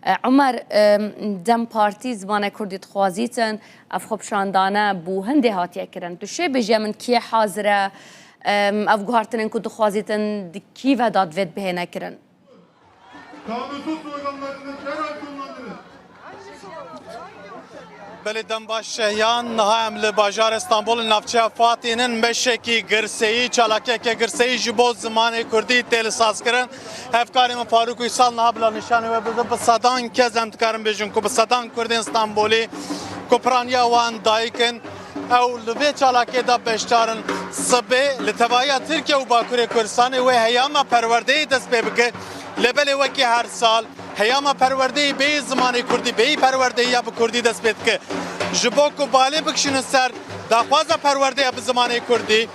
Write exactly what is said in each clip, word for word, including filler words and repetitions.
E, Omer, e, DEM Partî zimanê kurdî dixwazîtin, ev xwepişandane bo hindê hatiye kirin. Tu şê bêjî min kî hazir e, e, ev guhertinên ku dixwazîtin di kî ve de divêt bihêne kirin? Kanunsuz sloganlarınız derhal sonlandırın. Belê, dem baş Şehyan, niha em li bajarê Stenbolê, navçeya Fatî nin, meşekî girseyî, çalakiyeke girseyî ji bo zimanê kurdî tê li sazkirin. Hevkarê min Farûk Uysal niha bila nîşanî we bide, bi sedan kes em dikarin bêjin ku bi sedan kurdên Stenbolî ku piraniya wan dayik in, ew li vê çalakê de beşdar in. Sibê li tevahiya Tirkiye û Bakurê Kurdistanê wê heyama perwerdeyê dest pê bike. Lê belê wekî her sal, heyama perwerdeyê bêyî zimanê kurdî, bêyî perwerdehiya bi kurdî dest pê dike. Ji bo ku balê bikişînin ser daxwaza perwerdeya bi zimanê kurdî,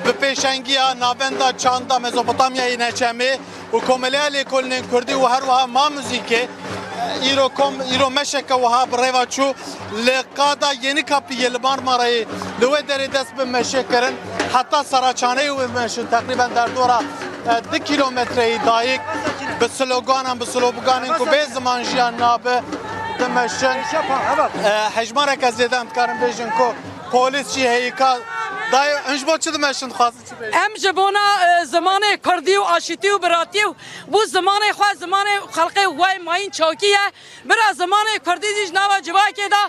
bi pêşengiya Navenda Çanda Mezopotamyayê Neçemê û Komeleya Lêkolînên Kurdî û her wiha Ma Muzîkê, îro kom, îro meşeke wiha bi rêva çû. Li qada Yeni Kapı yê li Marmarayê li wê derê dest bi meşê kirin. Heta Saraçhaneyê wê meşin teqrîben derdora, e, du kîlometreyî dayik bi sloganan, bi sloganên ku bê ziman jiyan nabe dimeşin. E, hejmareke zêde em dikarin bêjin ku polîs jî heyîka dayê. Em ji bo çi dimeşin, dixwazin çi bêjin? Em ji bona, e, zimanê kurdî û aşîtî û biratî û bo zimanê xwe, zimanê xelkê we mayîn çakî ye. Bira zimanê kurdî jî ji nava civakê de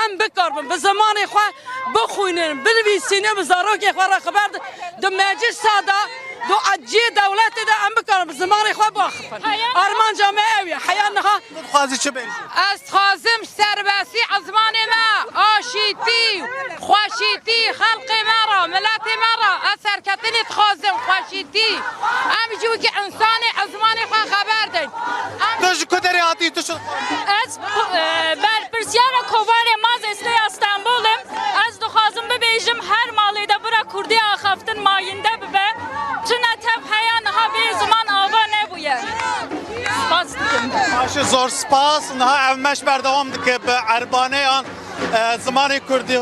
em bikaribin, bi zimanê xwe bixwînin, binivîsînin, bi zarokê xwe re xeber di, di meclisa de, di cihê dewletê de em bikaribin bi zimanê xwe biaxifin. Armanca me ew ye. Heya niha Dixwazî çi bêjî? Ez dixwazim serbestî zimanê me, aşîtî, xweşîtî, xelkê me re, miletê me re. Ez serketinê dixwazim, xweşîtî. Em jî wekî însanê zimanê xwe xeber din. Em Tu ji ku derê hatî? Tu şi- Ez, e, berpirsiyara Kovanê Mazêsê ya Stenbolê. Ez dixwazim bibêjim, her malê de bira kurdî axaftin mayînde bibe. Tune tev heya niha bê ziman ava nebûye. Spas dikim. Baş e, zor spas. Niha ev meş berdewam dike bi erbaneyan, e, zimanê kurdî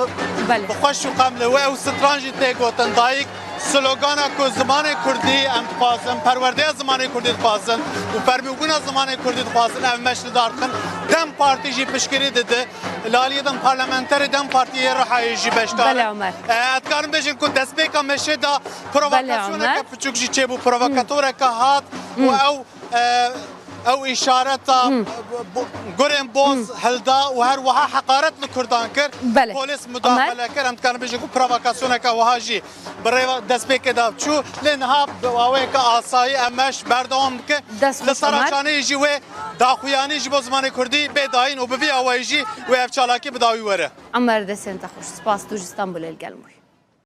Belê. bi xweş û xem li we ew stran jî tê gotin dayik. Slogana ku zimanê kurdî em dixwazin, perwerdeya zimanê kurdî dixwazin û fermîbûna zimanê kurdî dixwazin, ev meş li dar dixin. DEM Partî jî piştgirî dide. Li aliyê din parlamenterê DEM Partî yê Rihayê jî beşdar in. Belê, Omer. E, ez dikarim bêjin ku destpêka meşê de provokasyoneke Belê, Omer. piçûk jî çêbû, provokatoreke hat û ew, e, ew îşareta bo-, gurên boz hilda û her wiha heqaret li kurdan kir. Belê. Polîs mudahale kir. Em dikarin bêjin ku provokasyoneke wiha jî bi rêva destpêkê de çû. Lê niha bi awayeke asayî ev meş berdewam dike. Dest Li xweş, Omer. Saraçhaneyê jî wê daxuyanî ji bo zimanê kurdî bê dayîn û bi vî awayî jî wê ev çalakî bi dawî were. Omer, destên te xweş. Spas, tu ji Stenbolê li gel me bûyî.